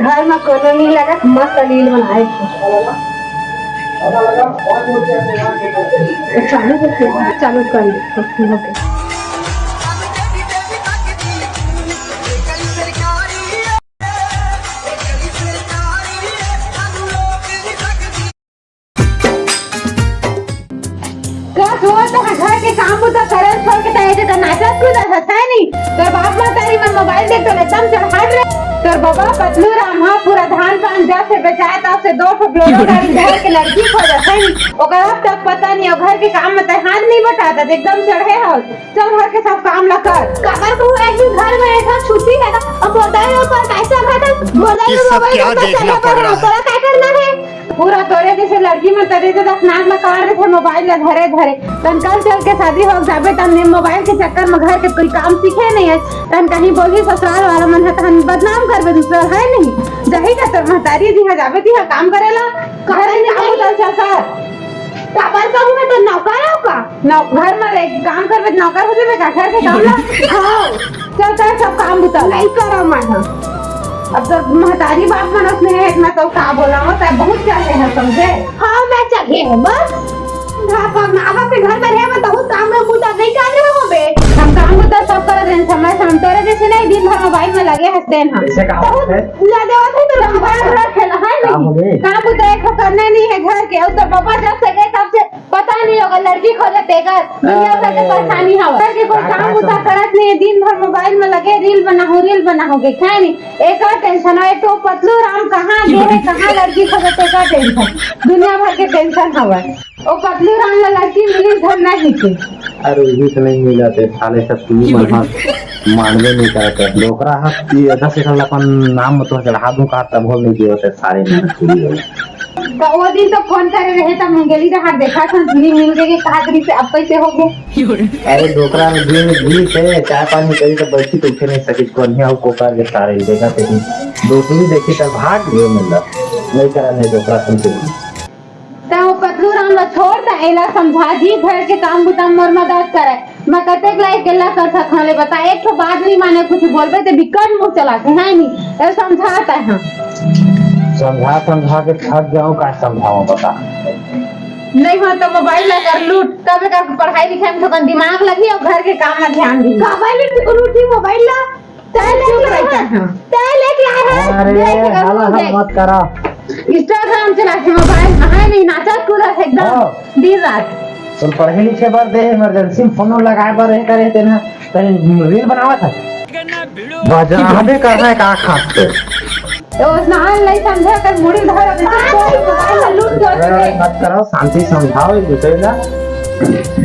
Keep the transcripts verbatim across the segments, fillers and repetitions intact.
घर में कोनो नहीं लगा, मस्त रील बनाए। चालू करके, चालू कर ले। का सोच है, घर के काम बुता करल छोड़ के तय जगह नाचत कूदत हस, है नहीं? तोर बाप महतारी मन मोबाइल देख तो एकदम चढ़ाट रहे। तोर बाबा पतलू राम हा पूरा धान पान जब से बेचाए तब से दो ठो बोलेरो गाड़ी धर के लड़की खोजत है नहीं। ओकर अब तक पता नहीं, और घर के काम में तय हाथ नहीं बटाता, एकदम चढ़े हो। चल घर के सब काम ला कर। काबर कहूँ एक दिन घर में ऐसा छुट्टी है ना, अब बोलता है ऊपर कैसे घर है, बोलता है ये सब मोबाइल क्या ऊपर देखना चला पड़ रहा है? तोरा क्या करना है? पूरा तोरे जैसे लड़की मन तरे तो दस नाक ला काट देथे मोबाइल ला धरे धरे। तन कल चल के शादी हो जाबे, तन ने मोबाइल के चक्कर में घर के कोई काम सीखे नहीं है। तन कहीं बोली ससुराल वाला मन है, तन बदनाम करबे दूसरा है नहीं। जही का तोर महतारी जी हा जाबे ती हा काम करे ला, घर में काम उतर चल कर। काबर कहूँ मैं तो नौकर हूँ का? नौ-, घर में रह, काम करबे त नौकर हो जाबे का? घर के काम ला? हाँ। चल, चल, सब काम बुता। नहीं करो मन। अब तो महतारी बाप मन उसने है, इतना तो का बोला हो, तब बहुत चढ़े हैं, समझे? हाँ, मैं चढ़े हूँ, बस। हाँ, पर माँ बाप के घर में रहे, मैं बहुत काम में बुता नहीं कर रहे हो बे। हम काम बुता सब कर रहे हैं, समय से हम तोरे जैसे नहीं, दिन भर मोबाइल में लगे हंसते हैं हम। ऐसे काम बहुत है? लगे होते तो हम बाहर रखे ला, है काम नहीं? हो गए? काम बुता एक करने नहीं है घर के, और तो पापा जब से गए तब से पता नहीं होगा, लड़की खोजत तेकर दुनिया भर के अरे। परेशानी हवा। घर के कोई का, काम का बुता सब? करत नहीं है, दिन भर मोबाइल में लगे, रील बनाओ, रील बनाओ के खाए नहीं। एकर टेंशन है, एक तो पतलू राम कहाँ गए हैं, कहाँ लड़की खोजत तेकर टेंशन, दुनिया भर के टेंशन हवा। ओ पतलू राम ला लड़की मिली धन नहीं के। अरे, वही तो नहीं मिला थे, साले सब सुनी मन हाथ मानवे नहीं करते। डोकरा हाथ ये दस एकड़ अपन नाम में तो चढ़ा दूं का, तब हो नहीं दिए होते सारे में पूरी हो। तो वो दिन तो फोन करे रहे, तब मंगेली रहा, देखा था, जुली मिल गई, कहा करी से अब कैसे हो गए? अरे डोकरा में दिन बीत है, चाय पानी करी तो बैठी तो उठे नहीं सकी, कोनिया और कोकर के सारे देखा थे कि डोकरी देखी तब भाग गए, मतलब नहीं करा नहीं डोकरा सुन के। तैं ओ पतलू राम ला छोड़, तैं एला समझा जी, घर के काम बुता मोर मदद करे। मैं कतेक ला अकेला कर सकहूं ले बता, एक ठो बात नहीं माने, कुछ बोलबे ते बिकट मुंह चलाथे, है नी? ए समझा तैं, हां। समझा समझा के थक गया हूं, का समझाऊं बता। नहीं हो तो मोबाइल ला कर लूट, तब एकर पढ़ाई लिखाई में थोकन दिमाग लगी और घर के काम में ध्यान दी। काबर लूटी मोबाइल ला? तैं लेके आए हस। तैं लेके आए हस। अरे, देख, हला हल देख। मत करा। Instagram चला के मोबाइल में है नहीं, नाचत कूदत है एकदम हाँ। दिन रात। तो पढ़े लिखे बर दे, emergency में फोन लगाए बर रहे करे ते ना, तैं रील बनावत है। बजाबे करना है का खास पे? तो स्नान नहीं समझा कर मुड़ी धर, अभी तो मोबाइल में लूट के अरे, मत करो, शांति समझाओ एक दूसरे का।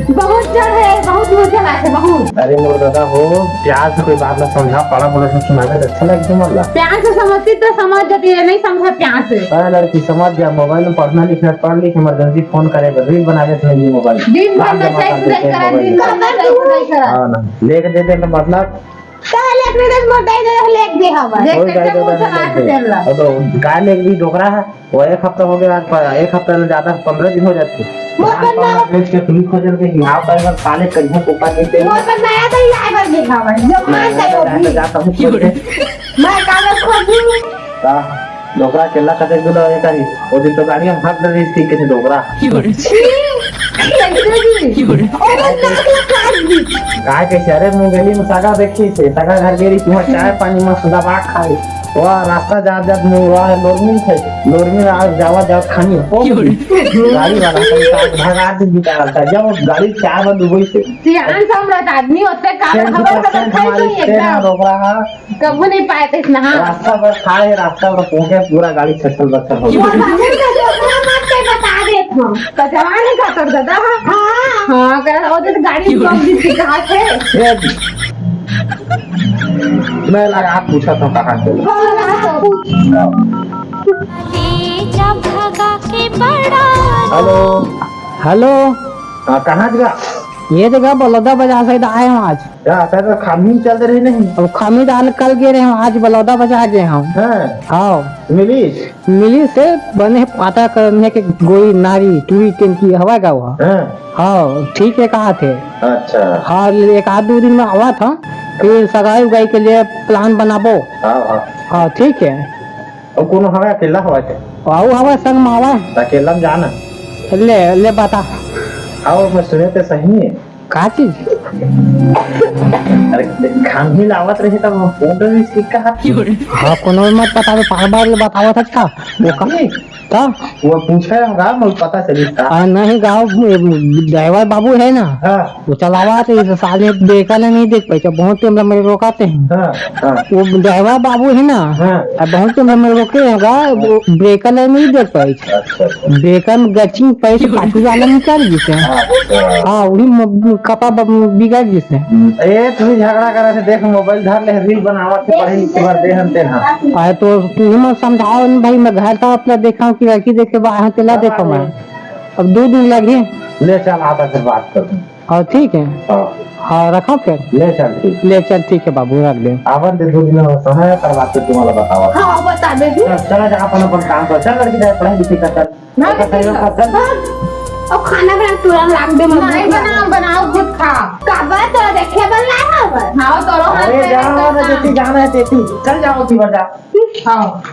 बहुत डर है, बहुत मुंह चला है, बहुत। अरे मोर दादा हो, प्यार से कोई बात ना समझा, पड़ा बोला से सुनावे तो अच्छा लगथे मन ला। प्यार से समझती तो समझ जाती है, नहीं समझा प्यार से। अरे लड़की समझ जा, मोबाइल में पढ़ना लिखना, पढ़ लिख, emergency फोन करे बर, रील बनावे तो नहीं मोबाइल। दिन भर बाप में जमा सेक्स कर नहीं देते करा, मोबाइल दिन में। भर में सेक्स नहीं करा। हाँ ना, लेके दे दे तो मतलब। तो लेके दे दे, मोर दाई दे लेके दे हवा। देख कोई कैसे दाई मुंह दे चला देते। तेला। अब तो गाय लेके भी डोकरा है। वो एक हफ्ता हो गया, आज प-, एक हफ्ता ले ज्यादा, पंद्रह दिन हो जाते। मोर रात पर को ना- बेच के तुम खोजल के हियाव कर, साले कहीं को कर देते। मोर पर नया दही लाए बर दिखावा, जो मान नया गए वो दही भी। जाता हूँ खोज के। मैं कागज खोजूं। का? डोकरा केला कते दूर ये करी? वो दिन तो गाड़ी हम भाग रही थी, किसी डोकरा। छी, कैसे भी? और नाक लगा दी। काय कैसे? अरे, मुंगेली में सगा देखी से, सगा घर गेली, तुम्हार चाय पानी मस्त दबा खाई। वाह, रास्ता जात जात में वाह, लोरमी थे। लोरमी में आज जावा जात खानी हो। गाड़ी वाला कहीं काट भगा दी, निकाल था। जब गाड़ी चाय बंद हुई से। सियान समरत आदमी होते, काम सेठ खबर जी, पता सेठ खाई हमारी नहीं सेठ एकदम। रोक रहा। कबू नहीं पाए थे इतना, हाँ। रास्ता पर खाए, रास्ता पर पहुंचे, पूरा गाड़ी छटल बस्तर हो गया। वो बाबू का डोकरा मत के बता देत हो। तो जवान है का तोर दादा? हाँ। हाँ, कर, वो तो गाड़ी में ठोक दी थी, कहाँ थे? ये मैं लगा पूछा था कहाँ से। हाँ, लगा तो पूछ। ले जा भगा के बड़ा हेलो। हेलो। हाँ, कहाँ जगह? ये जगह बलौदा बाजार से आए हम आज। का, तैं तो खामी चल रही नहीं? अब खामी डाल कल गे रहे हम, आज बलौदा बाजार गए हम। हाँ। हाँ। मिली? मिली से बने पाता करने के गोई नारी टूरी टेंकी हवा का हुआ। हाँ। हाँ, ठीक है, कहा थे। अच्छा। हाँ, एक आध दो दिन में आवा था, फिर सगाई उगाई के लिए प्लान बनाबो। हाँ, हाँ। हाँ, ठीक है। अउ कोनो हवय, अकेल्ला हवय ते? अउ हवय, संग म हवय। त अकेल्ला म जा ना। ले, ले बता। अउ मैं सुने ते सही हे। का चीज? अरे, खांही लावत रहे त फोन रहिस का? हाँ, कोनो मत बतावे, बार-बार ले बतावत हस का? वो का? नहीं। त? वो पूछे हम गा, मोला पता चलिस का? आ, नहीं गा, वो ड्राइवर बाबू हे ना? हाँ। वो चलावत रहिस, साले ब्रेकर ला नहीं देख पाइस, बहुत टाइम ला मैं रोकत रहेंव। हाँ, हाँ। वो ड्राइवर बाबू हे ना, हाँ। अब बहुत टाइम ला मैं रोके रहेंव गा, वो ब्रेकर ला नहीं देख पाइस। अच्छा, अच्छा। ब्रेकर में गचिंग पाइस, पाछू वाला निकल गिस हे। अच्छा। हाँ, वही म-, कपा ब-, बिगड़ गिस हे। हम्म, ए, तू ही झगड़ा करत हे, देख मोबाइल धर ले, रील बनावत हे, पढ़े लिखे बर दे हन तेन हा। अरे तो तू ही मत समझाओ न भाई, मैं घर का अपना देखा हूँ कि लड़की देखे बा, हाँ, तेला देखा मैं। अब दो दिन लगे। ले चल, आता फिर बात कर। हाँ, ठीक है। हाँ। हाँ, रखा फिर। ले चल, ठीक। ले चल, ठीक है बाबू, रख दे। आवन दे, दो दिन में समय है, करवा के तुम्हारा बतावा। हाँ, बता दे तू। चल, चला जा अपन, अपन काम कर। चल लड़की, जा पढ़ाई लिखाई कर, चल। ना, चल, चल, चल, चल। हाँ। अब खाना बना, तुरंत लाग दे, मम्मी नहीं को। बनाओ, बनाओ, खुद खा। काबर तो देखे बर लाए हव। हाँ, तोरो हाथ अरे में जाओ ना, खाना। जैसी जाना है, तैसी। चल जाओ, सीधा जा। हाँ।